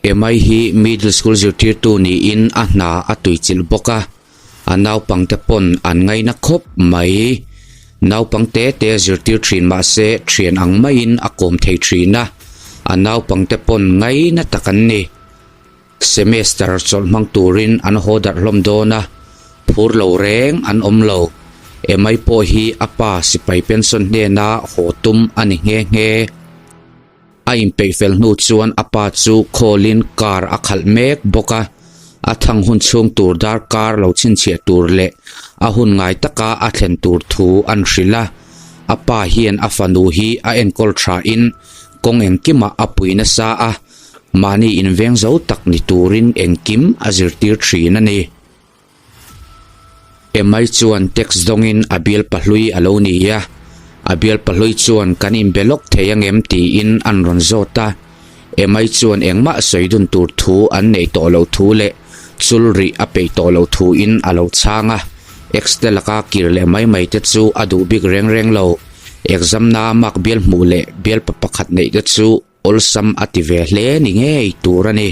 Emai hi middle school zirtirtu niin a hna a tuichilh bawk a, a naupangte pawn an ngaina khawp mai. Naupang te te zirtir thin mahse thian ang maiin a kawm thei thin a, a naupangte pawn ngaina tak an ni. Semester chawlh hmang turin an haw darh hlawm dawn a, phur lo reng an awm lo. Emai pawh hi a pa sipai pension hnena haw tum a ni nghe nghe. A inpeih fel hnu chuan a pa chu call-in car a khalh mek bawk a, a thang hun chhung tur darkar lo chhinchhiah tur leh a hun ngai taka a thlen tur thu an hrilh a. A pa hian a fanu hi a enkawl thain kawng engkimah a pui nasa a, mahni inveng zo tak ni turin engkim a zirtir thin a ni. Emai chuan text dawngin a bial pahlui a lo ni a, a bial pahlui chuan kan inbe lawk thei angem tiin an rawn zawt a. Emai chuan engmah sawi dun tur thu an neih tawh loh thu leh chul rih a peih tawh loh thuin a lo chhang a. Ex te laka kir leh mai mai te chu a duh bik reng reng lo. Exam na mark bial hmuh leh bialpa pakhat neih te chu awlsam a ti ve hle ni ngei tur a ni.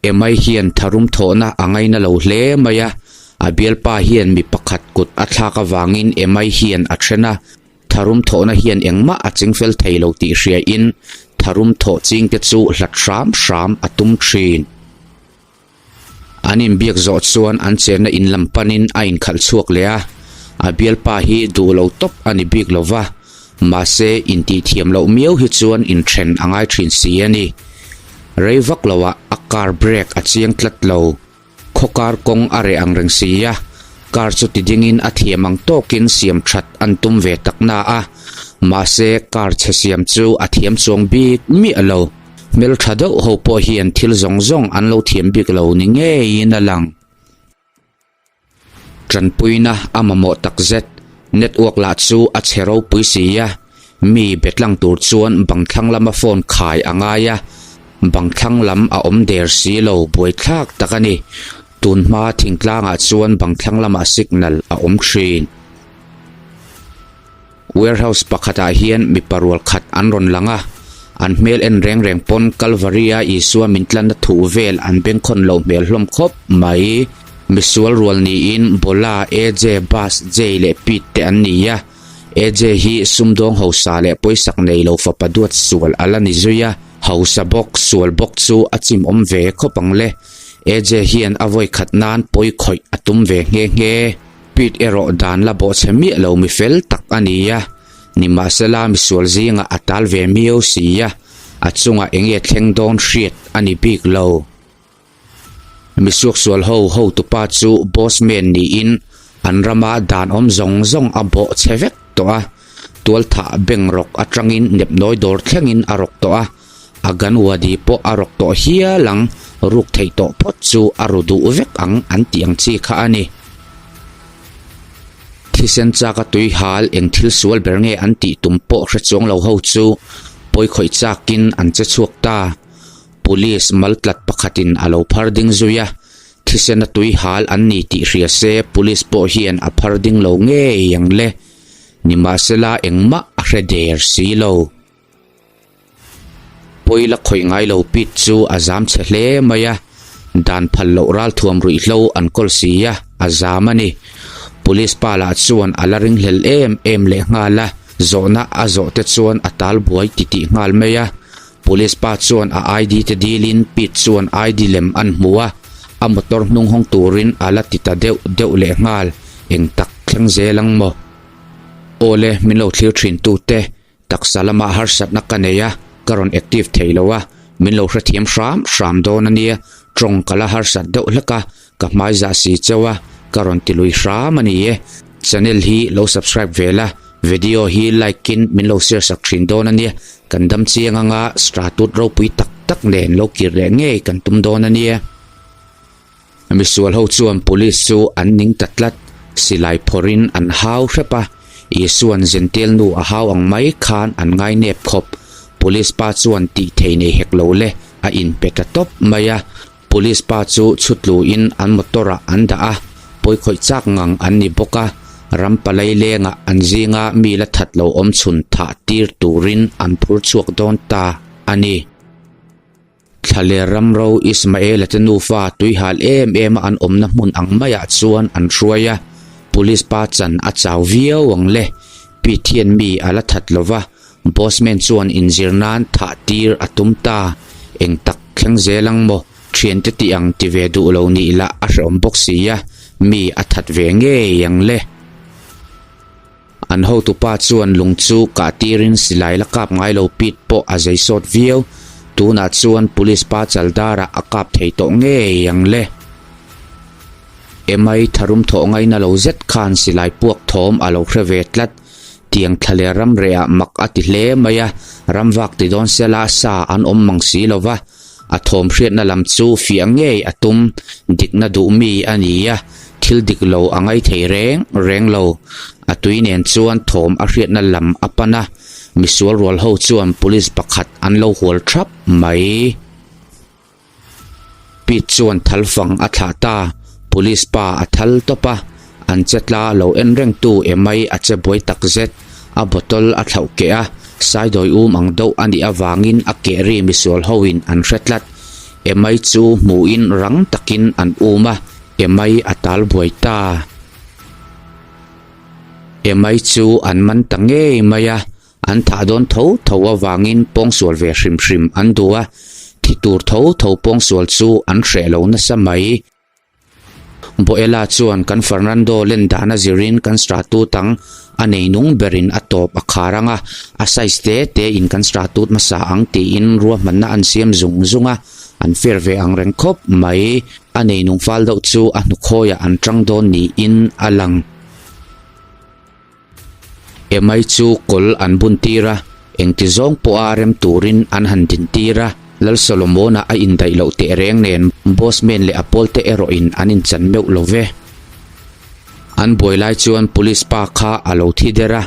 Emai hian tharum thawhna a ngaina lo hle mai a, a bialpa hian mi pakhat kut a thlak avangin Emai hian a then a, tharum thawhna hian engmah a chingfel thei lo tih hriain tharum thawh chingte chu hlat hram hram a tum thin. An inbiak zawh chuan an chenna in lam panin a inkhalh chhuak leh a, a bialpa hi duh lo tawp a ni bik lo va, mahse intihthiam loh miau hi chuan inthen a ngai thin si a ni. Rei vak loah a car brake a chiang tlat lo. Khaw kar kawng a reh ang reng si a, car chu ti dingin a thiam ang tawkin siam that an tum ve tak na a, mahse car chhe siam chu a thiam chuang bik miah lo. Hmeltha deuh ho pawh hian thil zawng zawng an lo thiam bik lo ni ngeiin a lang. Tanpuina a mamawh takzet, network lah chu a chhe ropui si a, mi be tlang tur chuan bang thlang lama phone khai a ngai a, bang thlang lam a awm der si lo buaithlak tak a ni. Tunhma thingtlangah chuan bang thlang lamah signal a awm thin. Warehouse pakhatah hian mipa rual khat an rawn lang a, an hmel en reng reng pawn Kalvari-a Isua min tlanna thuh vel an bengkhawn loh hmel hlawm khawp mai. Misual rual niin Bola, AJ, Bus, Jay leh Pete te an ni a, AJ hi sumdawng hausa leh pawisak nei lo fapa duat sual a la ni zui a, hausa bawk, sual bawk chu a chim awm ve khawp ang le. AJ hian a vawi khat nan pawi khawih a tum ve nghe nghe. Pete erawh dan la bawhchhe miah lo mi fel tak a ni a, nimahsela misual zingah a tal ve miau si a, a chungah eng nge thleng dawn hriat a ni bik lo. Misuaksual ho hotupa chu bossman niin an rama dan awm zawng zawng a bawhchhe vek tawh a, tualthah bank rawk atangin nepnawi dawr thlengin a rawk tawh a, a ganwadi pawh a rawk tawh hial ang, ruk theih tawh phawt chu a ru duh vek ang an tih ang chi kha a ni. Thisen chaka tui hal eng thil sual ber nge an tih tum pawh hre chuang lo ho chu pawi khawih chakin an che chhuak ta. Police mal tlat pakhatin a lo phar ding zui a, thisena tui hal an ni tih hria se police pawh hian a phar ding lo ngei ang le. Nimahsela engmah a hre der si lo. Pawi la khawih ngai lo Pete chu a zam chhe hle mai a, dan phal loh ralthuam ruihhlo an kawl si a, a zam a ni. Police pa lah chuan a la ringhlel em em leh nghal a, zawhna a zawh te chuan a tal buai titih nghal mai a. Police pa chuan a ID te dilin Pete chuan ID lem an hmu a, a motor hnung hawng turin a la ti ta deuh deuh leh nghal, eng tak thleng zel ang maw? Awle, min lo thlir thin tute. Taksa lama harsatna ka nei a, ka rawn active thei lo a, min lo hrethiam hram hram dawn a nia, tawng ka la harsat deuh hlek a, ka hmai zah si chauh a, ka rawn ti lui hram a ni e. Channel hi lo subscribe ve la, video hi like in min lo share sak thin dawn a nia, kan dam chiang anga stratut ropui tak tak nen lo kir leh ngei kan tum dawn a nia. Misual ho chuan police chu an ning ta tlat, silai phawrhin an hau hrep a, Isua'n Zentel nu a hau ang mai khan an ngai nep khawp. Police pa chuan tih thei nei hek lo le, a inpe ta tawp mai a. Police pa chu chhutluin an motor ah an dah a, pawikhawih chak ngang an ni bawk a, ram palai lengah an zinga mi la that lo awm chhun thah tir turin an phur chhuak dawn ta a ni. Thlaler ramro Ismaela te nufa tuihal em em a an awmna hmun ang maiah chuan an hruai a, Police pa chan a chau viau ang le. Pete hian mi a la that lo va, Bossman chuan inzir nan thah tir a tum ta. Eng tak thleng zel ang maw? Thiante tih ang ti ve duh lo nih lah a hrehawm bawk si a, mi a that ve ngei ang le. An hotupa chuan lung chu kah tirin silai la kap ngai lo Pete pawh a zei sawt viau. Tunah chuan Police pa chaldarah a kap thei tawh ngei ang le. Emai tharum thawh ngaina lo zet khan silai puak thawm a lo hre ve tlat. Tiang thla leh ram rehah mak a ti hle mai a, ram vak ti dawn sela sa an awm mang si lo va. A thawm hriatna lam chu fiah ngei a tum, dikna duh mi a ni a, thil dik lo a ngai thei reng reng lo. A tui nen chuan thawm a hriatna lam a pan a, misual rual ho chuan police pakhat an lo hual thap mai. Pete chuan thal fang a thlah ta, police pa a thal tawp a, an che tla lo en reng tu emai a che buai tak zet, a bottle a thlauh keh a, saidawi um ang deuh a nih avangin a keh ri misual ho in an hre tlat, emai chu hmuhin rang takin an um a, emai a tal buai ta. Emai chu an man ta ngei mai a, An thah dawn tho tho avangin pawngsual ve hrim hrim an duh a, thi tur tho tho pawngsual chu an hreh lo nasa mai. Boela chuan kan Fernando len dan a zirin kan stratut ang, a nei nung berin a tawp a khar ang a, a size te te in kan stratut hmasa ang tiin ruahmanna an siam zung zung a, an fair ve ang reng khawp mai. A nei nung fal deuh chu a hnukhawiah an tang dawn niin a lang. Emai chu kawl an bun tir a, engti zawng pawha rem turin an han din tir a, Lal Solomona a indaih loh teh reng nen Bossman leh a pawlte erawhin an inchan meuh lo ve. An buai lai chuan police pa kha a lo thi der a,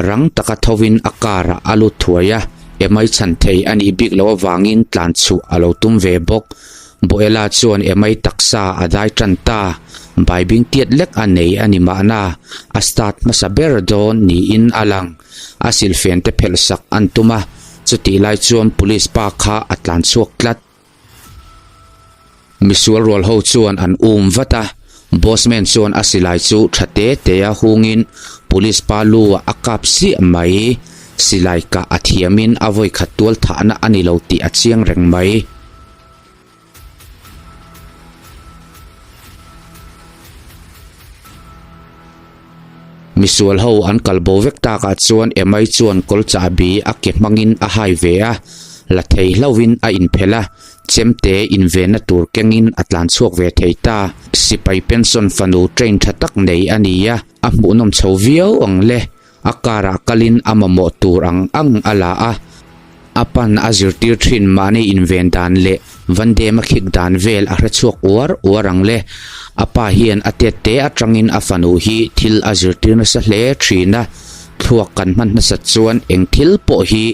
rang taka thovin a car ah a lut thuai a, Emai chhan thei a nih bik loh avangin tlan chhuah a lo tum ve bawk. Boela chuan Emai taksa a dai tan ta, baibing tiat lek a nei a ni mahna, a start hmasa ber dawn niin a lang. A silfen te phelh sak an tum a, chutih lai chuan police pa kha a tlan chhuak tlat. Misual rual ho chuan an um vat a, Bossman chuan a silai chu tha te te a hungin police pa lu ah a kap siah mai. Silai kah a thiamin a vawikhat tual thahna a ni lo tih a chiang reng mai. Misual ho an kal bo vek takah chuan Emai chuan kawl chahbi a ke hmangin a hai ve a, la thei hlauhin a inphelh a, chemte invenna tur kengin a tlan chhuak ve thei ta. Sipai pension fanu train tha tak nei a ni a, a hmuhnawm chho viau ang le. A car ah kalin a mamawh tur ang ang a la a, a pan a zirtir thin mahni inven dan leh Vandem a khik dan vel a hre chhuak uar uar ang le. A pa hian a tet te atangin a fanu hi thil a zirtir nasa hle thin a, thluak kan hman hmasat chuan eng thil pawh hi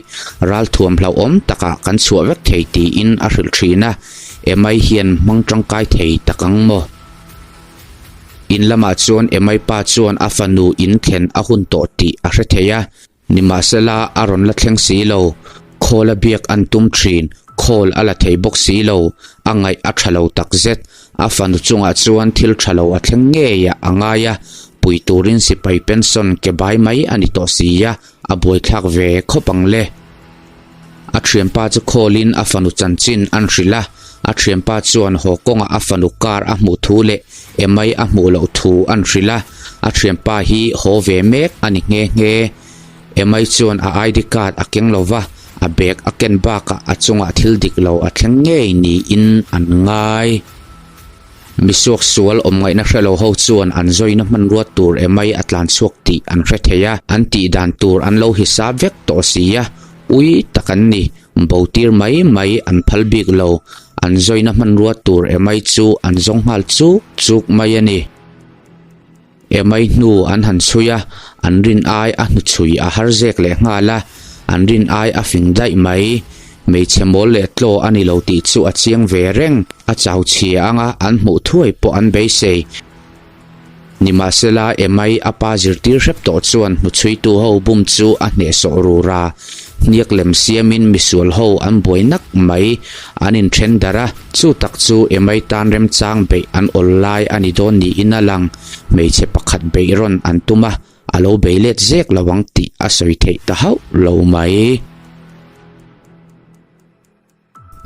ralthuam hlauhawm takah kan chhuah vek thei tiin a hrilh thin a, Emai hian hmang tangkai thei tak ang maw? In lamah chuan Emai pa chuan a fanu in thlen a hun tawh tih a hre thei a, nimahsela a rawn la thleng si lo. Khawl a biak an tum thin, khawl a la thei bawk si lo, a ngaih a tha lo takzet. A fanu chungah chuan thil tha lo a thleng ngei ah a ngai a, pui turin sipai pension ke bai mai a ni tawh si a, a buaithlak ve khawp ang le. A thianpa chu khawlin a fanu chanchin an hrilh a, a thianpa chuan haw kawngah a fanu car a hmuh thu leh emai a hmuh loh thu an hrilh a, a thianpa hi haw ve mek a ni nghe nghe. Emai chuan a ID card a keng lo va, a bag a ken bakah a chungah thil dik lo a thleng ngei niin an ngai. Misuak sual awm ngaihna hre lo ho chuan an zawina hmanrua tur emai a tlan chhuak tih an hre thei a, an tih dan tur an lo hisap vek tawh si a, ui tak an ni, bo tir mai mai an phal bik lo, an zawina hmanrua tur emai chu an zawng nghal chuk chuk mai a ni. Emai hnu an han chhui a, an rin ai a hnuchhui a har zek leh nghal a, an rin ai a fing daih mai. Hmeichhe mawl leh tlaw a ni lo tih chu a chiang ve reng, a chau chhia anga an hmuh thuai pawh an beisei. Nimahsela, Emai a pa zirtir hrep tawh chuan hnuchhuitu ho bum chu a hnehsawh rura. Hniak lem siamin misual ho an buai nak mai. An inthen darh a, chu tak chu Emai tan remchang beih an awl lai a ni dawn niin a lang. Hmeichhe pakhat beih rawn an tum a, a lo bei let zek lo ang tih a sawi theih ta hauh lo mai.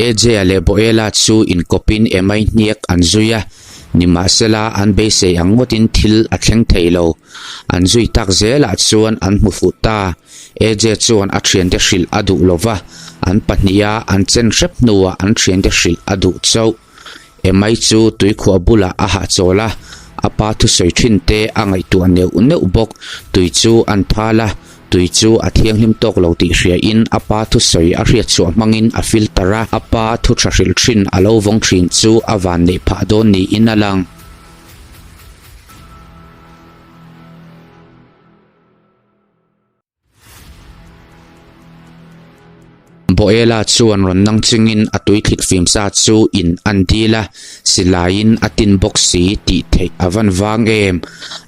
AJ-a leh Boela chu inkawpin Emai hniak an zui a, nimahsela an beisei ang ngawtin thil a thleng thei lo. An zui tak zelah chuan an hmu fuh ta. AJ chuan a thiante hrilh a duh lo va, an pahniha an chen hrep hnuah an thiante hrilh a duh chauh. Emai chu tuikhuah bulah a hahchawl a, a pa thusawi thin te a ngaihtuah neuh neuh bawk. Tui chu an phal a, tui chu a thianghlim tawk lo tih hriain a pa thusawi a hriatchhuah hmangin a filter a, a pa thu tha hrilh thin a lo vawng thin chu a van neih phah dawn niin a lang. Boela chuan rawn nang chungin a tui thlit fim sa chu in an dil a, silaiin a tin bawk si tih theih a van vang em.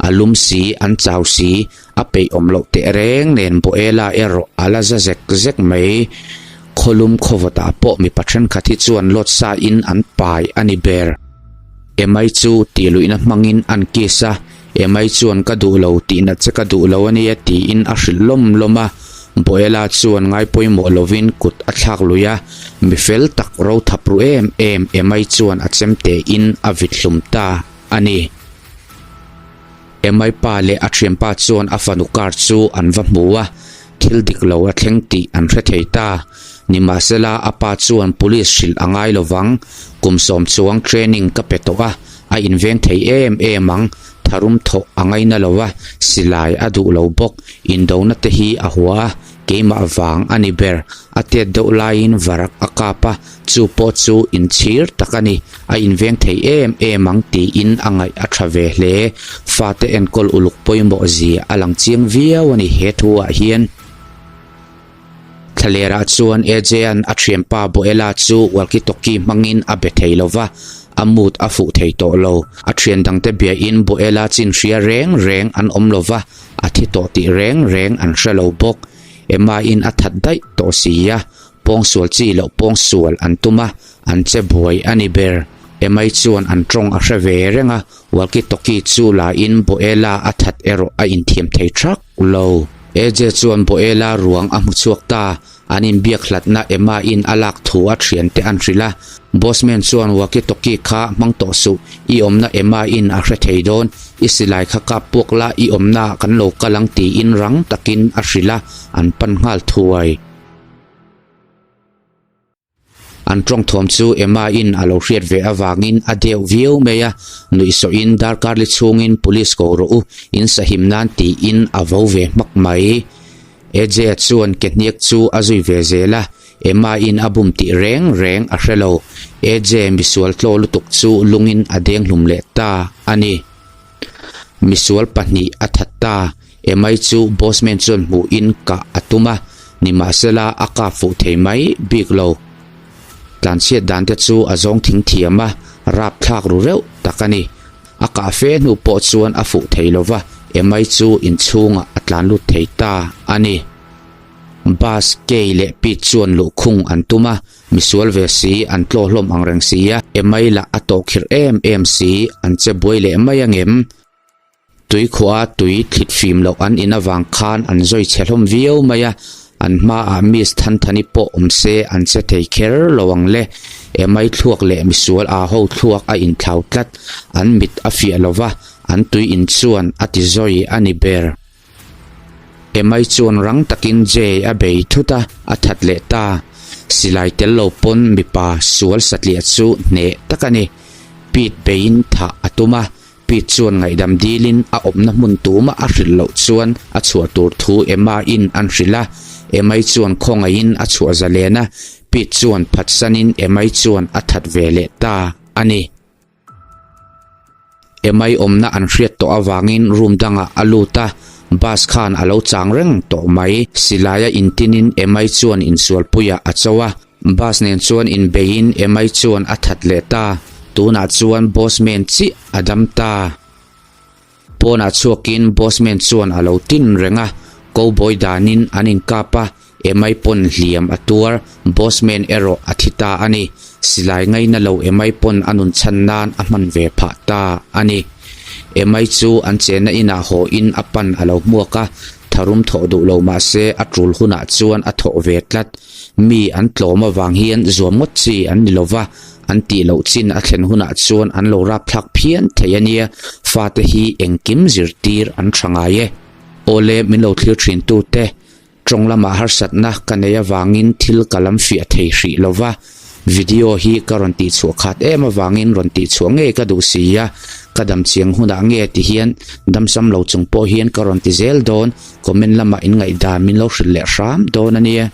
A lum si, an chau si, a peih awm loh teh reng nen Boela erawh a la za zek zek mai. Khawlum khawvawtah pawh mipa thenkhat hi chuan lawt sa in an pai a ni ber. Emai chu tih luihna hmangin an kiss a, Emai chuan ka duh lo tih nat che ka duh lo a nia tiin a hrilh lawm lawm a, Boela chuan ngai pawimawh lovin kut a thlak lui a, mi fel tak ro thap ru em em Emai chuan a chem tein a vit hlum ta a ni. Emai pa leh a thianpa chuan a fanu car chu an va hmu a, thil dik lo a thleng tih an hre thei ta. Nimahsela a pa chuan police hrilh a ngai lovang, kum sawm chuang training ka pe tawh a, A inveng thei em em ang, tharum thawh a ngaina lo a, silai a duh lo bawk, indona te hi a hua a, keimah vang a ni ber, a tet deuh laiin varak a kap a, chu pawh chu inchhir tak a ni, a inveng thei em em ang tiin a ngaih a tha ve hle, fate enkawl uluk pawimawh zia a lang chiang viau a ni he thu ah hian. Thlalerah chuan AJ-a'n a thianpa Boela chu walkie-talkie hmangin a be thei lo va, a mood a fuh thei tawh lo. A thian dangte biain Boela chin hria reng reng an awm lo va, a thi tawh tih reng reng an hre lo bawk. Emma-in a that daih tawh si a, pawngsual chi loh pawngsual an tum a, an che buai a ni ber. Emma-i chuan an tawng a hre ve reng a, walkie-talkie chu lain Boela a that erawh a inthiam thei thak lo. AJ chuan Boela ruang a hmu chhuak ta, an inbiak hlatna Emma in a lak thu a thiante an hrilh a. Bosman chuan walkie-talkie kha hmang tawh suh, i awmna Emma in a hre thei dawn, i silai kha kap puak la, i awmna ah kan lo kal ang tiin rang takin a hrilh a, an pan nghal thuai. An tawng thawm chu Emma in a lo hriat ve avangin a deuh viau mai a, nuihsawhin darkar li chhungin police ko rawh u, in sahim nan tiin a vo ve hmak mai. AJ chuan ke hniak chu a zui ve zel a, Emma in a bum tih reng reng a hre lo. AJ misual tlaw lutuk chu lungin a deng hlum leh ta a ni. Misual pahnih a that ta. Emai chu Bosman chuan hmuhin kah a tum a, nimahsela a kap fuh thei mai bik lo. Tlanchhiat dan te chu a zawng thing thiam a, rap thlak ru reuh tak a ni. A kah fe hnu pawh chuan a fuh thei lo va, Emai chu inchhungah a tlan lut thei ta a ni. Bus, Kay leh Pete chuan luhkhung an tum a, misual ve si, an tlaw hlawm ang reng si a, Emai lah a tawhkhirh em em si, an che buai leh mai angem? Tuikhuah a tui thlit fim loh an in avang khan an zawi chhe hlawm viau mai a, an hmaah Miss Thanthani pawh awm se an che thei kher lo ang le. Emai thluak leh misual aa ho thluak a inthlau tlat, an mit a fiah lo va, an tui in chuan a ti zawi a ni ber. Emai chuan rang takin Jay a bei thut a, a that leh ta. Silai tel lo pawn mipa sual satliah chu hneh tak a ni. Pete beiin thah a tum a, Pete chuan ngaihdam dilin a awmna hmun tumah a hrilh loh chuan a chhuah tur thu Emma-in an hrilh a. Emma-i chuan khawngaihin a chhuah zalen a, Pete chuan phatsanin Emma-i chuan a that ve leh ta a ni. Emma-i awmna an hriat tawh avangin room dangah a lut a, bus khan a lo chang reng tawh mai. Silaia intinin Emma-i chuan insualpuiah a cho a. Bus nen chuan inbeiin Emai chuan a that leh ta, tunah chuan Bosman chiah a dam ta. Pawnah chhuakin Bosman chuan a lo tin reng a, cowboy danin an inkap a, Emai pawn hliam a tuar, Bossman erawh a thi ta a ni. Silai ngaina lo Emai pawn a nun chhan nan a hman ve phah ta a ni. Emai chu an chenna inah haw in a pan a lo hmuak a, tharum thawh duh lo mah se a tul hunah chuan a thawh ve tlat. Mi an tlawm avang hian zuam ngawt chi an ni lo va, an tih loh chin a thlen hunah chuan an lo rapthlak phian thei a nia, fate hi engkim zirtir an tha ngai e. Awle min lo thlir thin tute, tawng lamah harsatna ka nei avangin thil ka lam fiah thei hrih lo va, video hi ka rawn tihchhuah khat em avangin rawn tihchhuah ngei ka duh si a, ka dam chiang hunah nge ti hian damsam lo chung pawh hian ka rawn ti zel dawn, comment lamah inngaihdan min lo hrilh leh hram dawn a nia.